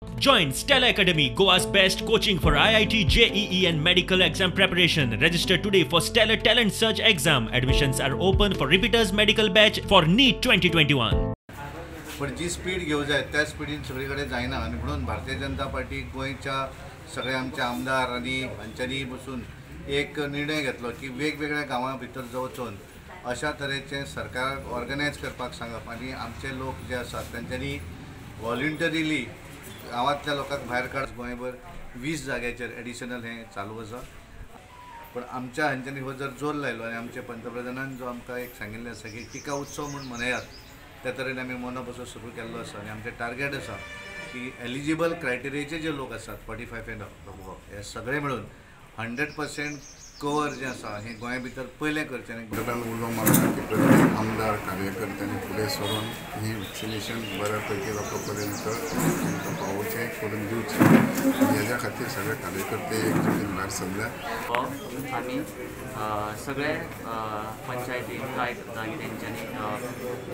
Join Stella Academy, Goa's best coaching for IIT, JEE and medical exam preparation. Register today for Stellar Talent Search exam. Admissions are open for repeaters medical batch for NEET 2021. पण जी speed घेवं जाय त्या स्पिडीन सगळे कडेन जायना आनी म्हणून भारतीय जनता पार्टी गोंयच्या सगळ्या आमच्या आमदार आनी हांच्यांनी बसून एक निर्णय घेतलो की वेगवेगळ्या गांवां भितर वचून अशा तरेचें सरकाराक ऑर्गनायज करपाक सांगप आनी आमचे लोक जे आसात तांच्यांनी व्हॉलंटरीली गांवांतल्या लोकांक भायर काड. गोंयभर 20 जाग्याचेर एडिशनल हें चालू आसा. पण आमच्या हांच्यांनी हो जर जोर लायलो आनी आमच्या पंतप्रधानान जो आमकां एक सांगिल्लें आसा की टिका उत्सव म्हूण मनयात, त्या तरेन आमी मनोवप सुरू केल्लो आसा आनी आमचें टार्गेट आसा की एलिजिबल क्रायटेरियाचे जे लोक आसात 45 एंड अबोव हे सगळे मेळून 100% कवर जें आसा हें गोंया भितर पयलें करचें. आनी गटान उलो मारला की प्रत्येक आमदार कार्यकर्त्यांनी फुडें सरून ही वॅक्सिनेशन बऱ्या पैकी लोकां पर्यंत तांकां पावोवचें, करून दिवचें. हेज्या खातीर सगळे कार्यकर्ते एकजुटीन भायर सरल्या. आमी सगळे पंचायतीन ट्राय करता की तेंच्यांनी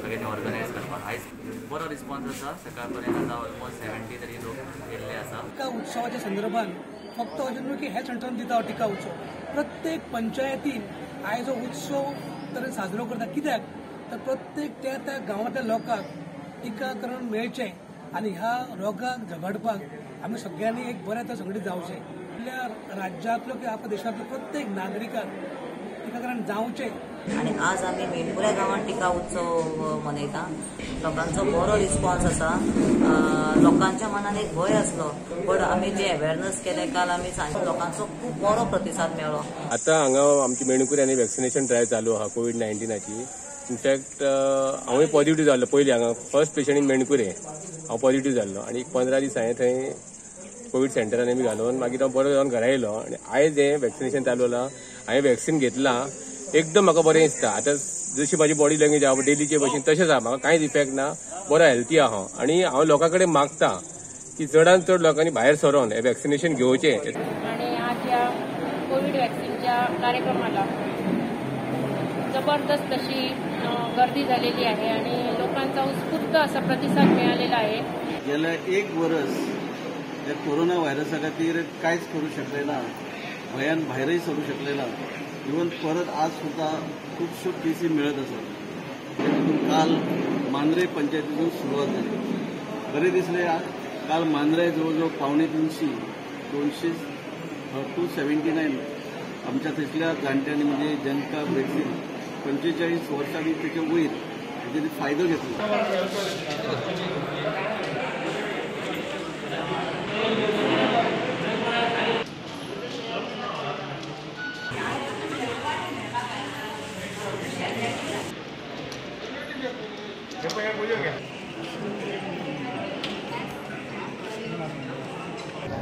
सगळें तें ऑर्गनायज करपाक. आयज बरो रिस्पॉन्स आसा. सकाळ पर्यंत आतां ऑलमोस्ट 70 तरी लोक येयल्ले आसा. टिका उत्सवाच्या संदर्भात फक्त अशें न्हू की हे सेंटरान दिता टिका उत्सव, प्रत्येक पंचायतीन आयज हो उत्सव तरेन साजरो करता. कित्याक तर प्रत्येक त्या त्या गांवांतल्या लोकांक टिकाकरण मेळचें आनी ह्या रोगाक झगडपाक आमी सगळ्यांनी एक बऱ्या तर संघटीत जावचें. आपल्या राज्यांतलो किंवा आपल्या देशांतलो प्रत्येक नागरिकाक टिकाकरण जावचें. आनी आज आमी मेणकुऱ्या गांवांत टिका उत्सव मनयता. लोकांचो बरो रिस्पॉन्स आसा. लोकांच्या मनान एक भंय आसलो, बट आमी जे अवेरनस केले काल आमी लोकांचो खूब बरो प्रतिसाद मेळ्ळो. आतां हांगा आमची मेणकुऱ्यांनी वॅक्सिनेशन ड्रायव्ह चालू आहा कोवीड-19ची. इनफॅक्ट हांवूय पॉझिटिव्ह जाल्लो पयलीं. हांगा फर्स्ट पेशंट इन मेणकुरे हांव पॉझिटिव्ह जाल्लो आनी 15 दीस हांवें थंय कोवीड सेंटरान बी घालून मागीर हांव बरो जावन घरा येयलो आनी आयज हें वॅक्सिनेशन चालू जालां. हांवें वॅक्सिन घेतलां, एकदम म्हाका बरें दिसता. आतां जशी म्हाजी बॉडी लँग्वेज आहा डेलीचे भशेन तशेंच आहा, म्हाका कांयच इफेक्ट ना, बरो हेल्थी आहा. आनी हांव लोकां कडेन मागता की चडान चड लोकांनी भायर सरोन हें वॅक्सिनेशन घेवचें. आणि आज या कोविड वॅक्सिनच्या कार्यक्रमाला जबरदस्त अशी गर्दी झालेली आहे आणि लोकांचा उत्स्फूर्त असा प्रतिसाद मिळालेला आहे. गेल्या एक वर्स त्या कोरोना व्हायरसा खातीर कांयच करूं शकले ना, भंयान भायरय सरूं शकले ना. इवन परत आज सुद्दां खुबश्यो केसी मेळत आसात. तितून काल मांद्रे पंचायतीतून सुरवात जाली. बरें दिसलें काल मांद्रे जवळ जवळ 275 279 आमच्या थंयसल्या जाणट्यांनी म्हणजे जांकां वॅक्सीन 45 वर्सां बी तेच्या वयर तेणी फायदो घेतलो.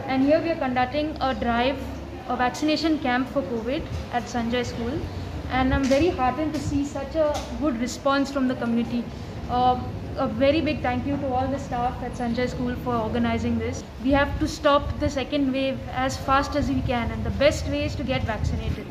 And here we are conducting a drive, a vaccination camp for COVID at Sanjay School, and I'm very heartened to see such a good response from the community. A very big thank you to all the staff at Sanjay School for organizing this. We have to stop the second wave as fast as we can, and the best way is to get vaccinated.